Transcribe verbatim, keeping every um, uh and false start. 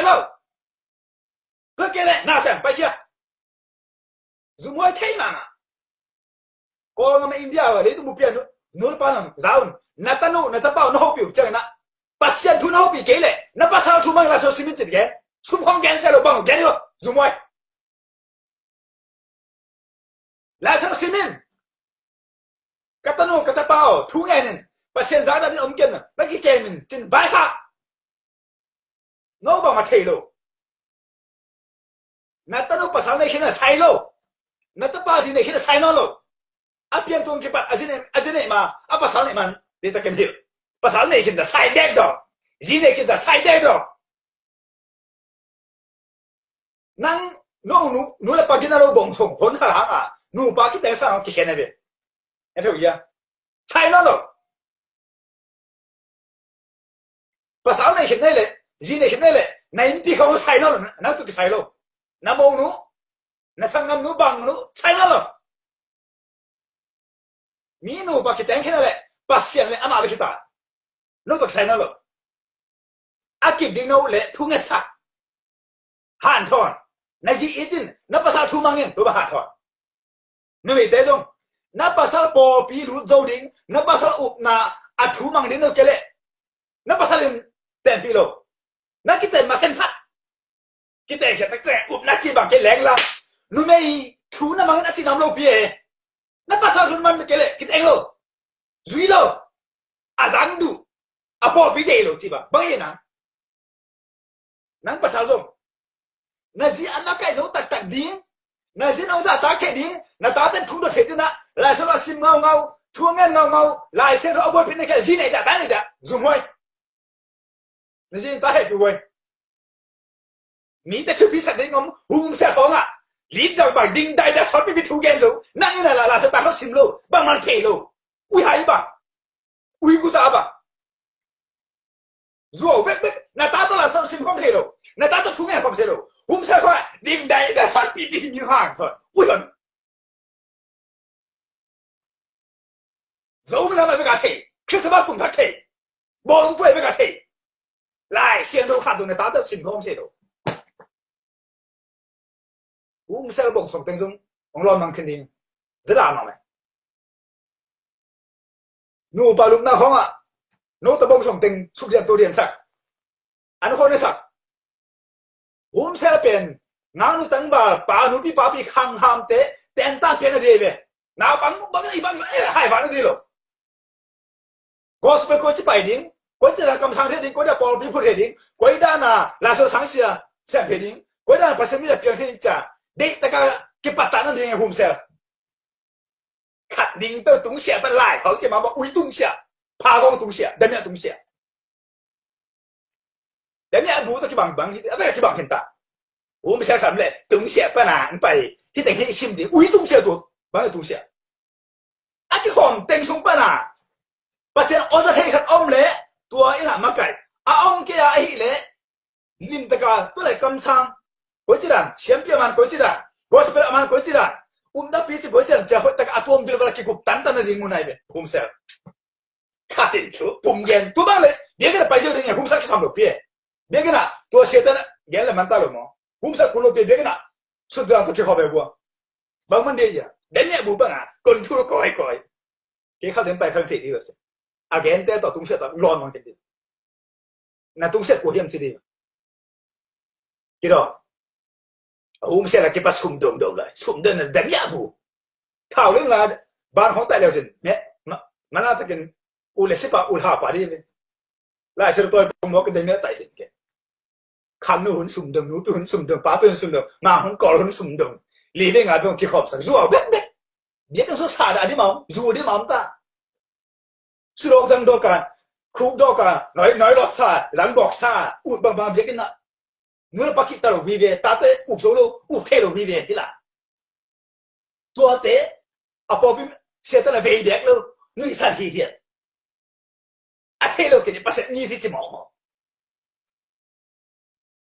lo. Tua kei leh na sem pai khia. Zumhuai thei mah. Kawlgam ah, India ah, leitung bup ah nu, nu le pa na za un. Na tanu, na tapa uh na hopih uh ciangin ah, Pasian thu na hopih kei leh, na pasal thu mang Lai Siangtho sim in ci-in gen. Sum khawng gen sia lo, bang gen lo. Zumhuai. Lai Siangtho sim in. Ka tanu, ka tapa aw, thu ngen in. Pasian zahtak dingin om ken, na kikem in, ci-in vaikhak. No bangmah thei lo. Na tanu pasal neih khin a sai lo. Na tapa zi neih khin a sai nawn lo. A pian tung kipat a zi neih, a zi neih ma, a pasal neih man, dei ta ken hilh. Pasal neih khin ta sai dek dawh. Zi neih khin ta sai dek dawh. Nang, no nu, nu le pa gina lo bawng song hon kha hang a, nupa kiteng sa nong kikhen a ve. E theu ia. Sai nawn lo. Pasal neih khin nei leh, zi neih khin nei leh, na innpi khawng sai nawn lo, nang tawh kisai lo. Na monu, na sanggamnu, bangnu sai nawn lo. Mi nupa kiteng khin a leh, Pasian le amah bek hi ta. No tawh kisai nawn lo. A kip ding no leh thu ngetsak. Hanthawn. Na zi it in, na pasal thu mang in, tua bang hanthawn. Numeite zong, na pasal pawlpi lut zo ding, na pasal upna a thu mang ding no kei leh, na pasal in tenpih lo. Na kiten ma khensak. Kiten khiat tak ciang upna kibang kei lenglang. Numei thu na mang in a ci nam lo pi e. Na pasal thu na mang kei leh, kiteng lo. Zui lo. A zang duh. A pawlpi deih lo ci bang. Bang hi nang. Nang pasal zong. Na zi a makaih zo taktak ding. Na zi na zahtak theih ding. Na tate thu dot theih ding na. Lai Siangtho a sim ngaungau. Thu a ngen ngaungau. Lai Siangtho a buaipih na kei zi neih dah, ta neih dah. Zumhuai. Na zi ta hehpih huai. Mite thupi sak ding om, Hun Sen khawng ah. Lit dal bang ding dai da sawt pipi thu gen zo. Nang in a la la sa ta khawng sim lo. Bangmah thei lo. Ui hai bang. Ui gu ta bang. Zuau bekbek. Na ta tawh la sa sim khawng thei lo. Na ta tawh thu ngen khawng thei lo. Hun Sen khawng ah. Ding dai da sawt pipi mi hang khawng. Ui hon. Zomi lam a vek a thei, Christmas kum thak thei, bawlung puai vek a thei. Lai Siangtho khat zong na tate sim khawng thei lo. Hun Sen bawng song teng zong hong lawn mang khin ding. Zeda mang me. Nupa lupna khawng ah, no ta bawng song teng suk dian to dian sak. An khawng ne sak. Hun Sen pen, ngaknu tangval, pa nupi papi khanghamte, tentan pian a dei ve. Naupang bang i bang, eh, hai bang a dei lo. Gospel koi ci pai ding, koi ci dan kamsang thei ding, koi dan pawlpi phut thei ding, koi dan a Lai Siangtho sangsia sem thei ding, koi dan a Pasian mi a piang thei ding ca, deih taka kipat ta na ding Hun Sen. Khat ding tawh tungsiah pan lai, hau cia ma ba ui tungsiah, pha gong tungsiah, damiah tungsiah. Damiah bu tawh kibang bang, a vek a kibang khin ta. Hun Sen kham le, tungsiah pan a, ang pai, hi teng hi sim ding, ui tungsiah tu, bang tungsiah. A kikhawm teng sung pan a, Pasian awza thei khat om le, tua in a makaih, a om kei a ahih le, limtaka, tu lai kamsang. Koi ci dan, siampi a man koi ci dan, gospel a man koi ci dan, umdapi ci koi ci dan, cia hoih taka a tuam bilbal a kikup tantan na ding mun ai ve, Hun Sen. Khatin thu, pum gen, tu bang le, biakinn a pai ziau ding e, Hun Sen kisam lo pi e. Biakinn a, tua siatan a, gen le man ta lo maw. Hun Sen kun lo pi e, biakinn a, sut zang tu kikhawm e bua. Bang man dei ia, den ia bu bang a, kon thu lo koi koi. Kei khal den pai khal thei ding lo. A gente tawh tungsiah tawh lawn mang kei ding. Na tungsiah kua hiam ci ding. Kidaw. A Hun Sen la kipat sum dongdong lai. Sum dong na damiah bu. Thau ling la ban hong tai leu sin. Me, ma, mana takin u le sipa u ha pa ding. Lai Siangtho toi bung mawk in damiah tai ling ke. Khangnu hun sum dong, nupi hun sum dong, papi hun sum dong, ma hun kawl hun sum dong. Li ding a dong kikhawm sak zuau bek bek. Biakinn sung sa dah ding mawk, zu ding mawk ta. Sudawk zang dawk a, khuk dawk a, noi, noi lawt sa, zang bawk sa, ut bangbang biakinn ah. Nu le pa kihta lo vive, tate up zo lo, up thei lo vive, hi la. Tuate, a pawlpi siate la vei bek lo, nuihsan hihiat. A thei lo kei ni, Pasian ni hi ci mawk.